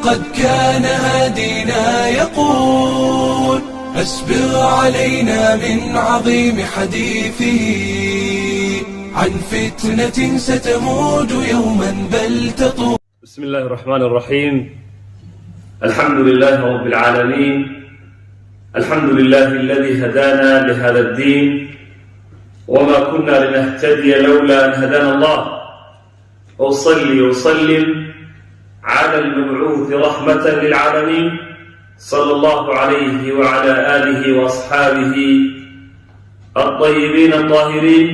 لقد كان هادينا يقول أسبغ علينا من عظيم حديثه عن فتنة ستموج يوما بل تطول. بسم الله الرحمن الرحيم. الحمد لله رب العالمين، الحمد لله الذي هدانا لهذا الدين، وما كنا لنهتدي لولا أن هدانا الله. أصلي وسلم على المبعوث رحمة للعالمين، صلى الله عليه وعلى آله وأصحابه الطيبين الطاهرين،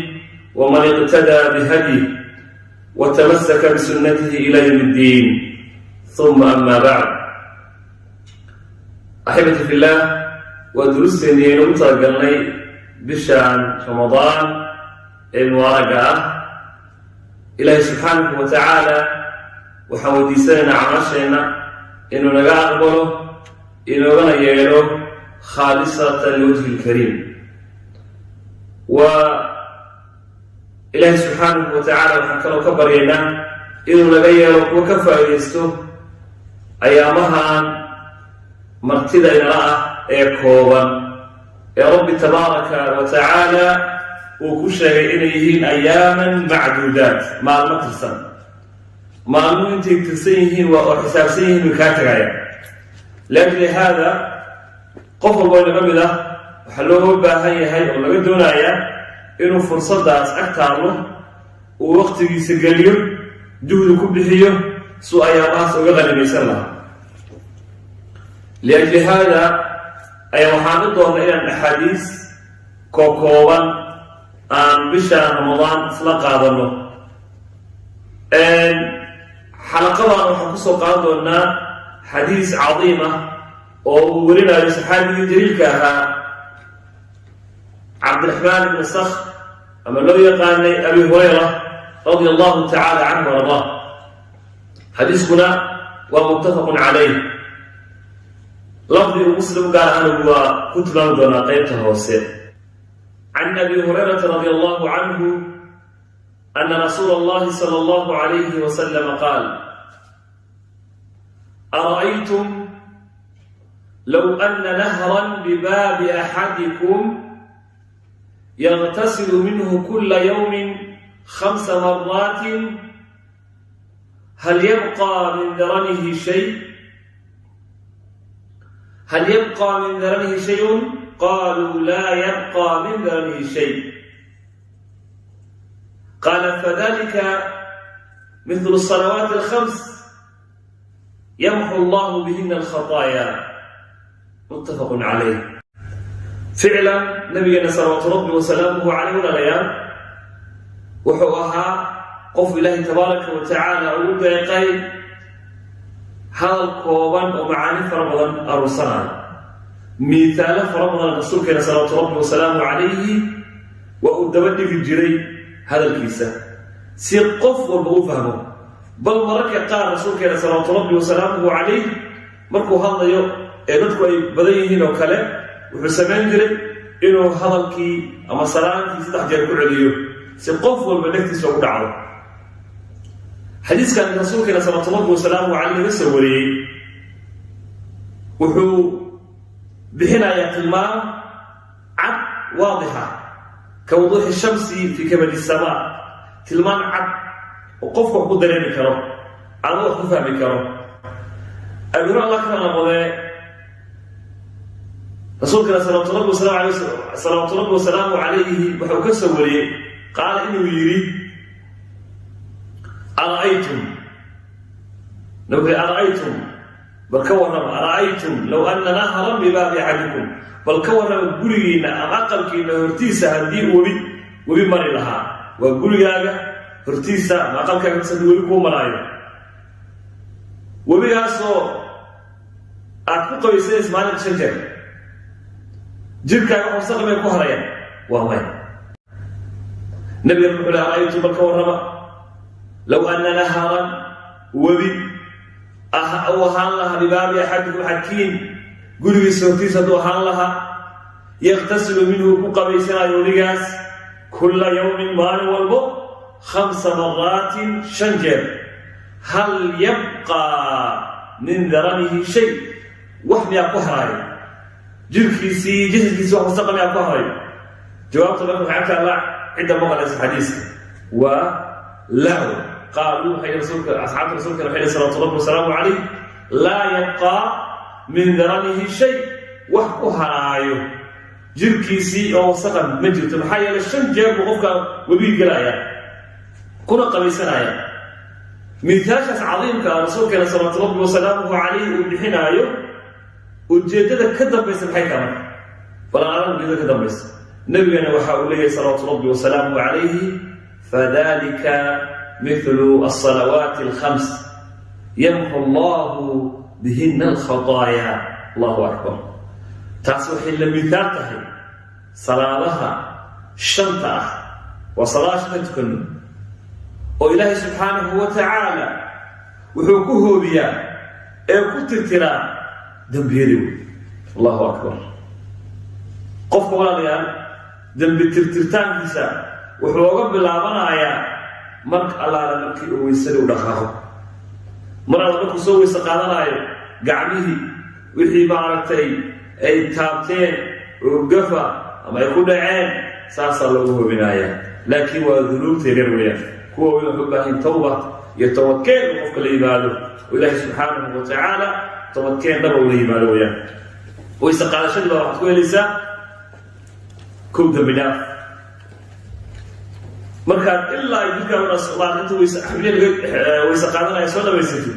ومن اقتدى بهديه وتمسك بسنته إلى يوم الدين، ثم أما بعد. أحبتي في الله، waa durusteennii aynu u talagalnay bishaan Ramadaan ee mubaaraga ah. Ilaahay subxaanahu wa tacaala waxaan weydiisanaynaa acmaasheenna inuu naga aqbalo, inoogana yeelo خالصة لوجهه الكريم. Waa Ilaahay subxaanahu wa tacaala waxaan kaloo ka baryaynaa inuu naga yeelo kuwo ka faa'iidaysto ayaamahan martida inala ah ee kooban ee Rabbi tabaaraka wa tacaala uu ku sheegay inay yihiin أياما معدودات, maalmo tirsan. Maalmuhu intay tirsan yihiin waa oo xisaabsan yihiin way kaa tagayaan. لأجل هذا qof walbo inaga mid ah waxaa looga baahan yahay oo laga doonayaa inuu fursaddaas ag taallo uu waqtigiisa geliyo, juhdi ku bixiyo suu ayaamahaas uga qanimaysan lahaa. لأجل هذا ayaa waxaan u doonnay inaan axaadiis kookooban aan bisha Ramadaan isla qaadano. Xalaqadan waxaan kusoo qaadan doonaa xadiis cadiim ah oo uu werinayo saxaabigii jaliilka ahaa Cabdiraxmaan ibni Sakhr, ama loo yaqaanay Abi Hurayra, رضي الله تعالى عنه وأرضاه. Xadiiskuna waa متفق عليه. Lafdi uu Muslim gaar ahaan waa ku tilmaami doonaa qeybta hoose. Can Abi Hurayrata رضي الله عنه أن رسول الله صلى الله عليه وسلم قال: أرأيتم لو أن نهرا بباب أحدكم يغتسل منه كل يوم خمس مرات، هل يبقى من درنه شيء؟ هل يبقى من درنه شيء؟ قالوا: لا يبقى من درنه شيء. قال: فذلك مثل الصلوات الخمس، يمحو الله بهن الخطايا. متفق عليه. Ficlan nabigeena salawaatu Rabbi wasalaamuhu caleyh, walaalayaal, wuxuu ahaa qof Ilaahay tabaaraka wa tacaala ugu deeqay hadal kooban oo macaani fara badan aruursanaya. Miithaalo fara badan rasuulkeena salawaatu Rabbi wasalaamu calayhi waa uu daba dhigi jiray hadalkiisa si qof walba u fahmo. Bal mararka qaar rasuulkeena salawaatu Rabbi wasalaamuhu calayh markuu hadlayo ee dadku ay badan yihiin oo kale, wuxuu samayn jiray inuu hadalkii ama salaankii 3 jeer ku celiyo si qof walba dhegtiisa ugu dhacdo. Xadiiskan rasuulkeena salawaatu Rabbi wasalaamuhu caleyh laga soo wariyey wuxuu bixinayaa tilmaam cad, waadixa كوضوح الشمس في كبد السماء, tilmaan cad oo qofka wax ku dareemi karo ama wax ku fahmi karo. Abiro Allah ka noqdee, rasuulkana salawaatu Rabbi wasalaamu calayhi waxau ka soo wariyey qaala inuu yidhi: أرأيتم, nabigu: أرأيتم, bal ka warrama, أرأيتم لو أن نهرا بباب أحدكم, bal ka warrama gurigiinna ama aqalkiina hortiisa haddii webi mari lahaa. Waa gurigaaga hortiisa ama aqalkaaga hortiisa haddii webi kuu maraayo, webigaasoo aad ku qabaysanaysa maalinka 5 jeer, jirkaaga wasaq may ku harayaan? Waa maya. Nabigan wuxuu le: أرأيتم, bal ka warrama, لو أن نهرا, webi uu ahaan lahaa, بباب أحدكم, axadkiin gurigiisa hortiisa hadduu ahaan lahaa, يغتسل منه, ku qabaysanayo webigaas, كل يوم, maalin walbo, خمس مرات, 5 jeer, هل يبقى min daranihi shay. Wax miyaa ku haraayo jirkiisii, jasadkiisii wax wasaqa miyaa ku harayo? Jawaabta marka waxay agtaalla cidda maqlaysa xadiiska waa lahu. Qaaluu, waxay rasuulka, asxaabta rasuulka waxay salawatu rabbi wasalaamu calayh, laa yabqaa min daranihi shay. Wax ku haraayo jirkiisii oo wasaqa ma jirto. Maxaa yeelay, 5 jeer buu qofka webiga gelaya kuna qabaysanaya. Mihaashaas cadiimka ah rasuulkeena salawaatu rabbi wasalaamuhu calayh uu bixinaayo, ujeeddada ka dambaysa maxay tahay marka? Bal aan ujeedada ka dambaysa. Nabigeena waxa uu leeyahay salawaatu rabbi wasalaamuhu calayhi: fadalika mithlu alsalawaati alkhams yamxu allahu bihina alkhataaya. Allahu akbar! Taas waxay la mithaal tahay salaadaha shanta ah. Waa salaadaha shanta tukano oo Ilaahay subxaanahu wa tacaala wuxuu ku hoobiyaa ee ku tirtiraa dembiyadii wey. Allahu akbar! Qofka, walaalayaal, dembi tirtirtaankiisa wuxuu oga bilaabanayaa marka allaala markii uu weysadii u dhaqaaqo. Mar alla markuu soo weyse qaadanaayo, gacmihii wixii maaragtay ay taabteen oo gafa ama ay ku dhaceen, saasaa loogu hoobinayaa. Laakiin waa dunuubta yaryar weeyaan. Kuwa weyn wuxuu u baahan tawba iyo toobadkeen uu qofka la yimaado, oo Ilaahay subxaanahu wa tacaala toobadkeen dhaba ula yimaado weeyaan. Weyse qaadashadii baa waxaad ku helaysaa kow dambi dhaaf. Markaad ilaa jirkaa inta weyse xubnihi laga weyse qaadanaya soo dhamaysatid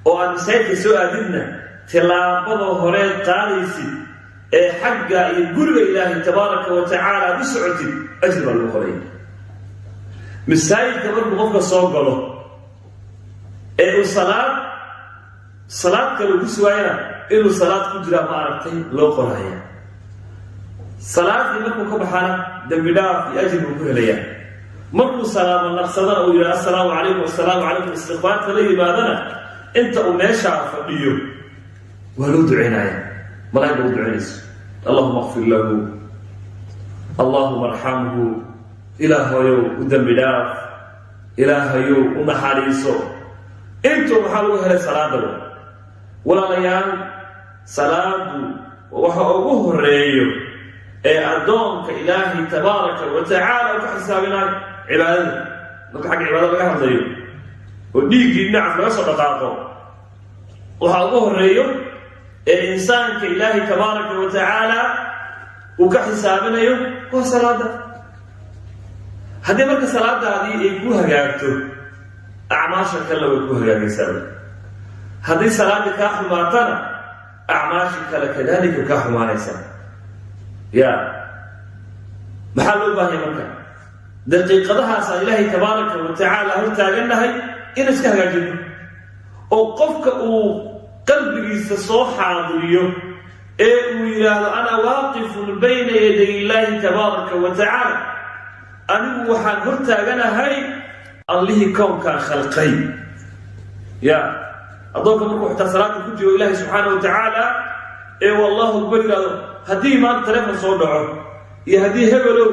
oo aad masaajidka soo aadidna, tilaabada horeed qaadaysid ee xagga iyo guriga Ilaahay tabaaraka wa tacaala aad u socotid, ajri baa lagu qoraya. Masaajidka markuu qofka soo galo ee uu salaad kale ku sugaayana, inuu salaad ku jiraa ma aragtay loo qoraya. Salaadii markuu ka baxana, dembi dhaaf iyo ajri buu ku helayaa. Markuu salaamo naqsadana, uu yidhaha "Assalaamu calaykum, assalaamu calaykum", istikfaarta la yimaadana, inta uu meeshaa fadhiyo waa loo duceynaya. Malaa'ig ba u duceynayso: "Allahuma akfir lahu, allahuma arxamhu", Ilaahayow u dembi dhaaf, Ilaahayow u naxariiso. Intuu maxaa lagu helay? Salaada wa. Walaalayaal, salaadu waxa ugu horeeyo ee addoonka Ilaahay tabaaraka wa tacaala uu ka xisaabinayo cibaadada. Marka xagga cibaadada laga hadlayo oo dhiiggii dhinacaas laga soo dhaqaaqo, waxa ugu horeeyo ee insaanka Ilaahay tabaaraka wa tacaala uu ka xisaabinayo waa salaada. Haddii marka salaadaadii ay ku hagaagto, acmaasha kalena way ku hagaagaysaa. Haddii salaaddii kaa xumaatana, acmaashii kale kadalika kaa xumaanaysaa. Ya, maxaa loo baahanya marka? Daqiiqadahaasaan Ilaahay tabaaraka wa tacaala hor taagannahay inuu iska hagaajino, oo qofka uu qalbigiisa soo xaadiriyo ee uu yidhaahdo: "Ana waaqifun bayna yaday illaahi tabaaraka wa tacaala." Anigu waxaan hor taaganahay Allihii kownkaan khalqay. Ya, addoonka markuu xitaa salaada ku jiro, Ilaahay subxaana wa tacaala ee "Wallahu akbar" yidhahdo, haddii maanta telefon soo dhaco iyo haddii hebelow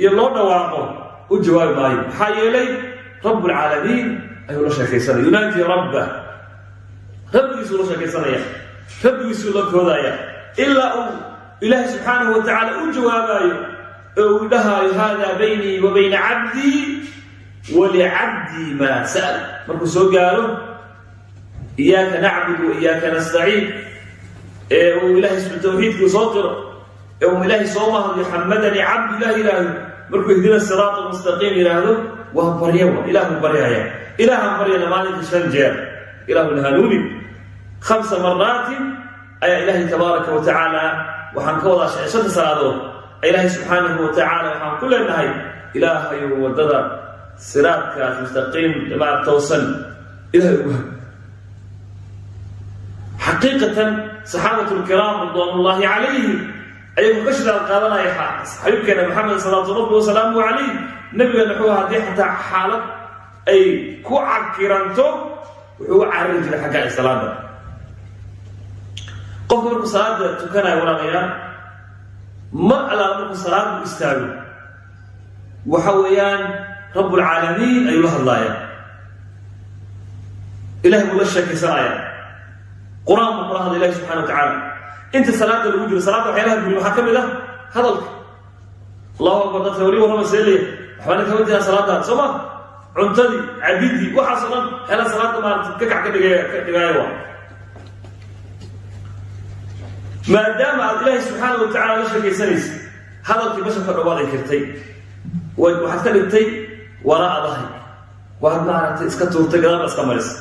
iyo loo dhawaaqo, u jawaabi maayo. Maxaa yeelay, Rabbulcaalamiin ayuu la sheekaysanaya. Yunaaji rabbah, rabbigiisuu la sheekaysanaya, rabbigiisuu la koodaya, ilaa uu Ilaahay subxaanahu wa tacaala u jawaabaayo ee uu dhahaayo: "Hada baynii wa bayna cabdii walicabdii maa sa'al." Markuu soo gaaro "Iyaaka nacbud wa iyaaka nastaciin" ee uu Ilahay tawxiidkii soo qiro, ee uu Ilaahay soo mahadiyo, "Xamadanii cabdi", Ilah yidhaahdo, markuu "Ihdina siraat almustaqiim" yidhaahdo, waa barya, wa Ilaahu baryaya. Ilaahaan baryana maalinka shan jeer. Ilaahu hanuuni. Khamsa maraatin ayaa Ilaahay tabaaraka wa tacaala, waxaan ka wadaa shanta salaadood, Ilaahay subxaanahu wa tacaala waxaan ku leenahay: Ilaahayow, waddada siraadkaas mustaqiim maa toosan Ilahay ugu hag. Xaqiiqatan, saxaabatu lkiraam ridwaanullaahi calayhim ayagoo ka shidaal qaadanaya xabiibkeena Maxamed salawaatu rabbi wasalaamuhu calayh, nabigeena wuxuu haddii xataa xaalad ay ku cakiranto, wuxuu u carari jiray xagga salaada. Qofku markuu salaada tukanayo, walaalayaal, mar allaala markuu salaada u istaago, waxa weeyaan Rabbulcaalamiin ayuu la hadlaaya, Ilahay buu la sheekaysanaya. Qur-aan buu kula hadlay Ilahi subxana wa tacaala. Inta salaada lagu jiro, salaadda waxyaalaha guri waxaa ka mid ah hadalka. Allahu akbar, dadka weli warrama seelaya, waxbaana kama jiraan salaadaad, soo ma? Cuntadii, cabidii, waxaasoo dhan waxyaalaha salaada maarata ka kac ka dhigay ka dhigaayo. Waa maadaama aad Ilaahay subxaana wa tacala la sheekaysanaysa, hadalkii basharka dhan waad inkirtay, waxaad ka dhigtay waraa dahay, waad maaragtay iska tuurtay, gadaal ba iska marisa.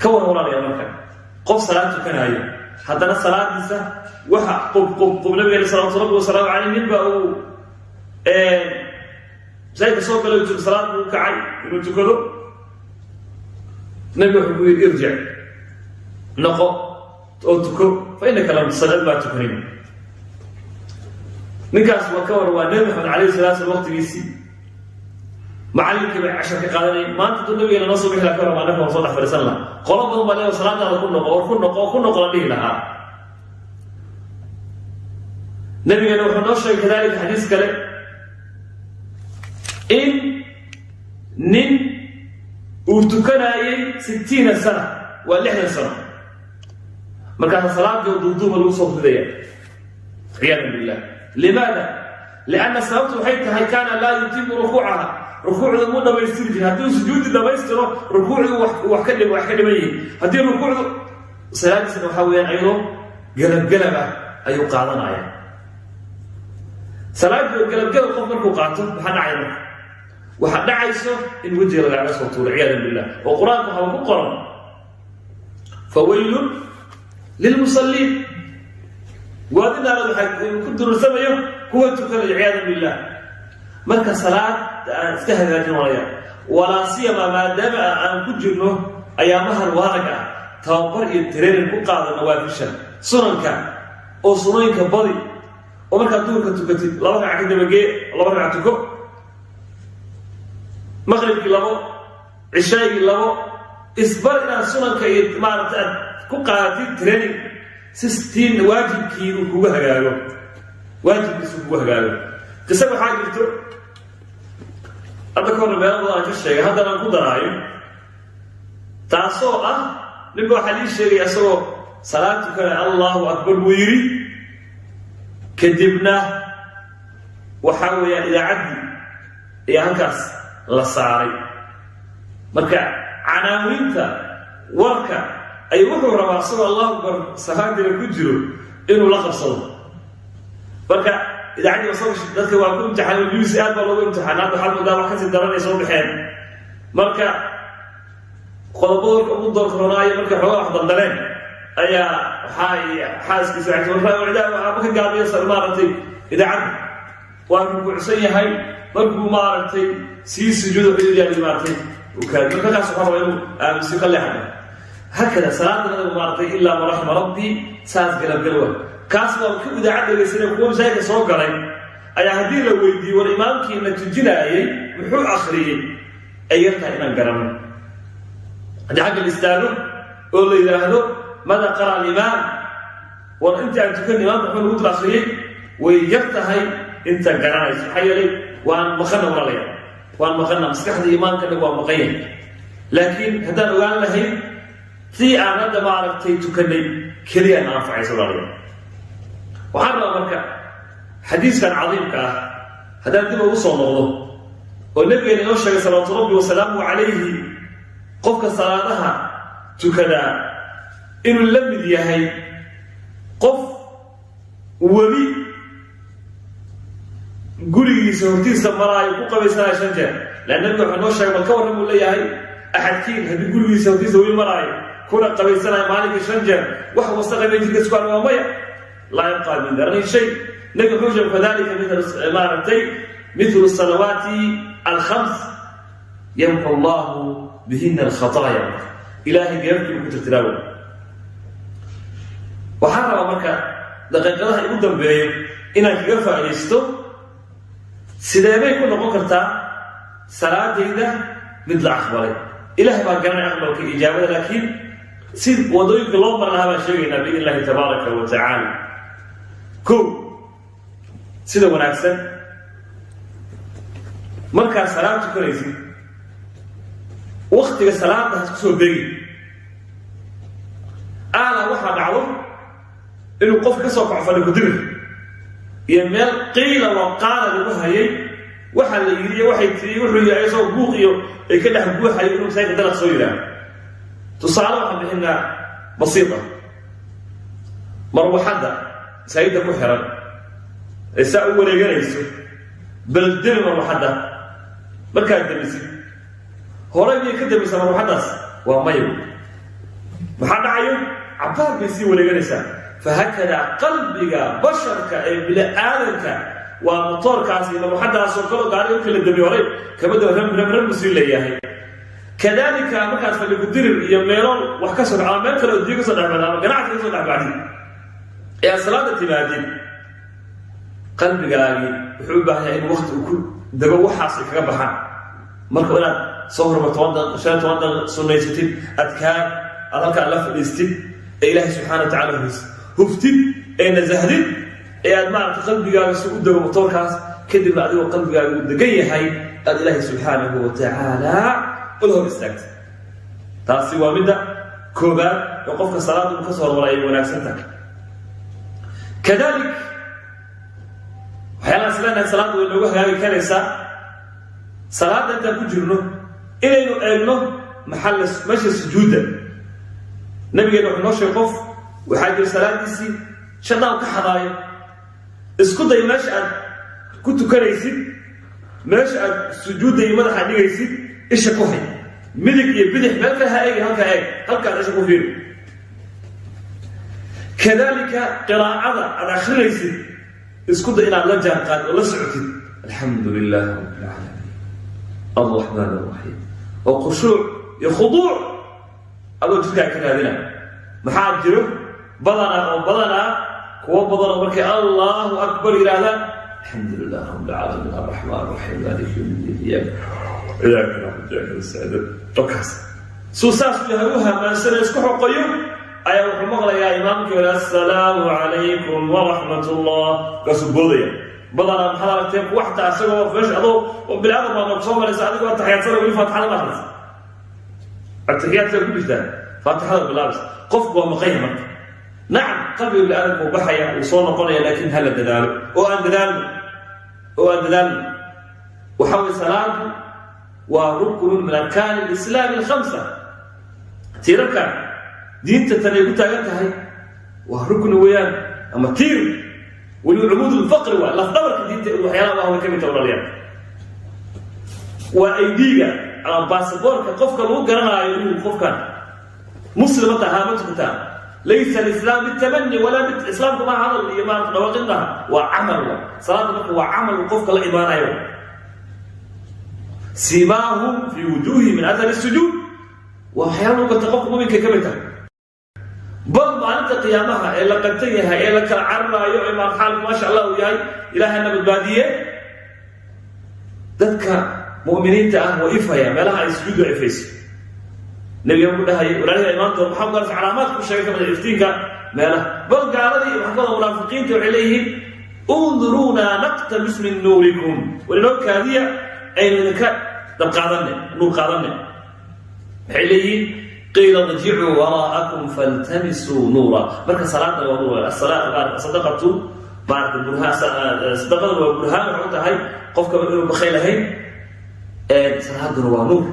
Ka war walaalaya, marka qof salaad tukanaayo haddana salaadiisa waxa qub qub qub. Nabigeena salawatu rabbi wasalaamu caleyh, nin baa uu masaajidka soo galay, salaad buu kacay inuu tukado. Nabiga wuxuu ku yidhi: "Irjic, noqo oo tuko, fa innaka lam tusalli, baa tukanin." Ninkaas waa ka war, waa Nebi Maxamed alayhi salatu slam waqtigiisii, macallinkii bay cashar ka qaadanay. Maanta duu nabigeena noo soo bixi laha, ka warram? Annaga waan soo dhex fadhiisan laha. Qolo badan baa leeya salaadaada ku noqo, war ku noqo, ku noqo la dhihi lahaa. Nabigeena wuxuu noo sheegay kadalika xadiis kale in nin uu tukanaayey 60 sana, waa 60 sano, markaasa salaadii oo duuduuba lagu soo ridaya, ciyaada billah. Limaada? Lianna sababtu waxay tahay kaana laa yutimu rukuucaha, rukuucda muu dhamaystiri jirin. Haddii sujuudi dhamaystiro, rukuucdu wax ka wax ka dhiman yihiin. Haddii rukuucdu salaadiisna waxaa weeyaan ayadoo gelabgelab ah ayuu qaadanaya. Salaadii oo gelabgelab qof markuu qaato, maxaa dhacaya? Marka waxaa dhacayso in wejiga lagaaga soo tuuro, ciyaada billah. Oo Qur-aanka waxaa ku qoran: "Fawaylun lilmusalliin", waadi naarad waxaa ku durursamayo kuwa tukanayo, ciyaada billah. Marka salaad aan iska hagaajin walaya, walaa siyama maadaama aan ku jirno ayaamahan waarag ah, tababar iyo training ku qaada nawaafisha, sunanka oo sunooyinka badi, oo markaad duhurka tukatid laba ragca ka dabagee, laba ragca tuko, maqribkii labo, cishaagii labo. Isbar inaad sunanka iyo maaragta aad ku qaadatid training sistin, waajibkii uu kugu hagaago, waajibkiis uu kugu hagaago. Qise waxaa jirto hadda ka horna meelo badan aan ka sheegay, haddana aan ku daraayo, taasoo ah ninba waxaa lii sheegaya isagoo salaad tukanay, "Allahu akbar" buu yidhi, kadibna waxaa weeyaan idaacaddii ayaa halkaas la saaray. Marka canaawiinta warka ayuu wuxuu rabaa isagoo "Allahu akbar" salaadiina ku jiro inuu la qabsado. Marka idaacaddii wasoo dadka waa ku imtixaan, BBC aad baa loogu imtixaan. Hadda waxaad moodaa wax kasii daranay soo baxeen. Marka qodobada warka ugu doorkaroonaayo, markay xoogaa wax daldaleen, ayaa waxaa xaaskiisa aaba ka gaabiyo maaragtay idaacadda. Waa rukuucsan yahay, markuu maaragtay sii sujuud wuxuu yidhi maaragtay ukaadi. Marka kaas waxaa rabaa inuu aamusiyo, ka leexda. Hakada salaada nabigu maaragtay, ilaa man raxima rabbi, saas galabgalwa. Kaas waa ku idaacad dhegaysanay. Kuwa masaajidka soo galay ayaa haddii la weydiiyey, "War, imaamkiina tujinaayey muxuu akhriyey?" ay yartahay inaan garanno. Haddii xagga la istaago oo la yidhaahdo: "Mada qara alimaam?" War, inta aan tukan imaamka muxuu nagu dul akhriyey? Way yar tahay inta garanayso. Maxaa yeelay waan maqana, walaalaya, waan maqana, maskaxda imaanka dhag waa maqan yahay. Laakiin haddaan ogaan lahayn tii aan hadda maaragtay tukanay keliya na anfacayso, walaalaya. Waxaan rabaa marka xadiiskan cadiimka ah haddaan dib ugu soo noqdo, oo nabigeena inoo sheegay salawaatu rabbi wasalaamuhu calayhi qofka salaadaha tukadaa inuu la mid yahay qof webi gurigiisa hortiisa maraayo ku qabaysanayo shan jeer. Lan nabiga wuxuu noo sheegay, bal ka warran buu leeyahay, axadkiin haddii gurigiisa hortiisa webi maraayo kuna qabaysanayo maalinkii shan jeer, wax wasaqa may jirka isku waa maya, laa yabqaa min darani shay. Nabiga wuxuu sheegay kadalika maaragtay mithlu salawaati alkhams yamxu allahu bihina alkhataaya, Ilaahay geefkii ku tirtiraawo. Waxaan rabaa marka daqiiqadaha igu dambeeyo inaan kaga faa'iidaysto sidee bay ku noqon kartaa salaadayda mid la aqbalay. Ilaah baa garanay aqbalka ijaabada, laakiin si wadooyinka loo mari lahaa baan sheegaynaa biidn illahi tabaaraka wa tacaala. Ko, sida wanaagsan markaad salaad tukanaysid, waktiga salaada has ku soo beegi. Aala Waxaa dhacdo inuu qof ka soo kaco fadhi kudirir iyo meel qiila waqaala lagu hayay, waxa la yidhi iyo waxay tiri, wuxuu yahay isagoo buuq iyo ay ka dhex guuxayo inuu masaajidka dalaq soo yidhaaho. Tusaale waxaan bixinaa basiita: marwaxadda masaajidda ku xiran ee saa u wareeganayso, bal demi marwaxadda. Markaad demisid, horay miyay ka demisaa marwaxaddaas? Waa maya. Maxaa dhacayo? Cabaar bay sii wareeganaysaa. Fahakadaa qalbiga basharka ee bini aadanka waa motoorkaas iyo marwaxaddaasoo kaloo gaariga u kala demi horay kabada ram ram ram buu sii leeyahay. Kadalika markaad fadhi kudirir iyo meelo wax ka soo ama meel kale oo diyo ka soo dhexbacdo ama ganacsi ka soo dhexbacdid ee aad salaada timaadid, qalbigaagii wuxuu u baahan yahay in wakti uu ku dego, waxaas ay kaga baxaan. Marka inaad soo hormar 10 daqiiq, 15 daqiiq sunaysatid, adkaar aad halkaa la fadhiistid ee Ilaahay subxana wa tacala huftid ee nasahdid ee aad maaragta qalbigaaga si u dego motoorkaas, kadibna adigoo qalbigaaga uu degan yahay aad Ilaahay subxaanahu wa tacaala ula hor istaagtid. Taasi waa midda koobaad ee qofka salaada uu ka soo hormaray ay wanaagsan tahay. Kadalik waxyaalaha is leenahay salaadda way noogu hagaagi karaysaa, salaadda intaan ku jirno inaynu eegno maxalla meesha sujuudda. Nabigeena wuxuu noo sheegay qof waxaa jira salaadiisii shadaan ka xadaayo. Isku day meesha aad ku tukanaysid, meesha aad sujuudda iyo madaxa dhigaysid, isha ku hay, midig iyo bidix meel kale ha eegi, halkaa eeg, halkaad isha ku fiiri. Kadalika qiraacada aad akrinaysid, isku day inaad la jaan qaad oo la socotid, "Alxamdu lilah rabbi alcaalamiin alraxmaan alraxiim", oo khushuuc iyo khuduuc adoo jidkaa ka raadina. Maxaa jiro badanaa oo badanaa kuwo badanoo markay "Allahu akbar" yidhaahdaan, "Alxamdu lilah rabbi alcaalamiin alraxmaan alraxiim maaliki yawmi ddiin iyaaka nacbudu iyaaka nastaciin", okaas suu saas u yahay, u hamaansana isku xoqayo, ayaa wuxuu maqlayaa imaamkii hore, "Assalaamu calaykum waraxmat ullah", markaasuu boodaya. Badanaa maxaad aragteen kuwa xataa isagoo meesha adoo oo bini-aadam baa soo maraysa, adigoo ataxiyaadsana, weli faatixada ma akhrisa, atixiyaadka ku jirtaa, faatixada bilaabaysa, qofku waa maqanya. Marka nacam, qalbiga bini-aadamka uu baxaya, uu soo noqonaya, laakiin hala dadaalo oo aan dadaalno oo aan dadaalno. Waxa weye salaadu waa ruknun min arkaan alislaami alkhamsa, tiirarka diinta tan ay ku taagan tahay waa rukni weeyaan ama tiir, weliba cumuud lfaqri waa lafdhabarka diinta, waxyaalaha way ka mid tahay. Walaalayaal, waa ID-ga ama baasaboorka qofka lagu garanaayo inuu qofkan muslima tahaa, ma tukataa. Laysa alislaam bitamani walaa islaamku maaha hadal iyo maarata dhawaaqid maaha, waa camal. Wa salaada marka waa camal uu qofka la imaanayo. Simaahum fi wujuuhi min athari sujuud waa waxyaala lagu garta qofka muminka ka mid tahay. Bal maalinta qiyaamaha ee la qantan yahay ee la kala cararaayo ee maa xaalku maasha Allah uu yahay, Ilaahana badbaadiye, dadka mu'miniinta ah waa ifaya meelaha ay sujuuddu ifayso. Nabiga ku dhahayay walaalihi imaan doon, maxaa gaarta calaamaadka ku sheegay kamid iftiinka meelaha. Bal gaaladii waxaa ka wada munaafiqiinta waxay leeyihiin, "Unduruuna naqtabis min nuurikum", war inoo kaadiya aynu idinka dabqaadanne, nuur qaadanne. Maxay leeyihiin? "Qiila irjicuu waraa'akum faltamisuu nuura". Marka salaada waa nuur, sadaqatu maarata burhaan, sadaqaduna waa burhaan, waxay u tahay qofka inuu bakay lahayn. Salaaduna waa nuur,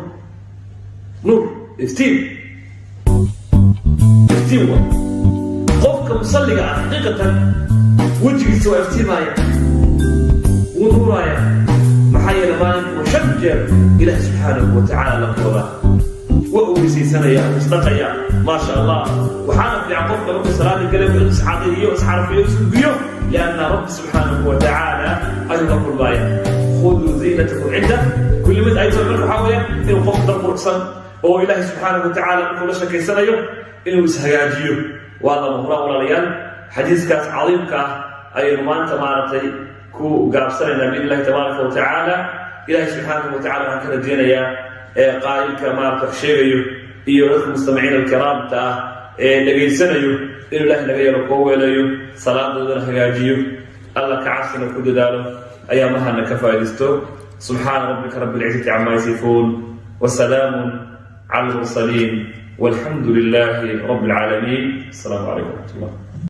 nuur, iftiin, iftiin wa qofka musalliga ah xaqiiqatan wejigiisa waa iftiimaaya, wuu nuuraaya. Maxaa yeele maalinku shan jeer Ilaah subxaanahu wa tacaala la kulmaa, waa uu weysaysanaya, uu isdhaqaya, maasha Allah. Waxaana fiican qofka markuu salaada galay inuu iscadiyo, isxarfiyo, isudgiyo, lianna rabbi subxaanahu wa tacaala ayuu la kulmaaya. "Khuduu ziinatakum cinda kulli mid" ayto. Marka waxaa weeya inuu qofka dad quruxsan oo Ilaahay subxaanahu wa tacaala markuu la sheekaysanayo inuu ishagaajiyo waa lama huraan. Walaalayaal, xadiiskaas cadiimka ah ayaynu maanta maaragtay ku gaabsanaynaa biidn illahi tabaaraka wa tacaala. Ilahay subxaanahu wa tacala waxaan ka rajeynayaa ee qaa'ilka maarata wax sheegayo iyo dadka mustamiciin alkiraamta ah ee dhegaysanayo inuu Ilahay naga yeelo koo weelayo, salaadoodana hagaajiyo, Alla ka cabsina ku dadaalo, ayaamahana ka faa'iidaysto. Subxaana rabbika rabbi alcizati cama yasifuun wasalaamun Cala almursaliin, walxamdu lilaahi rabbi alcaalamiin. Asalaamu calaykum wraxmat ullah.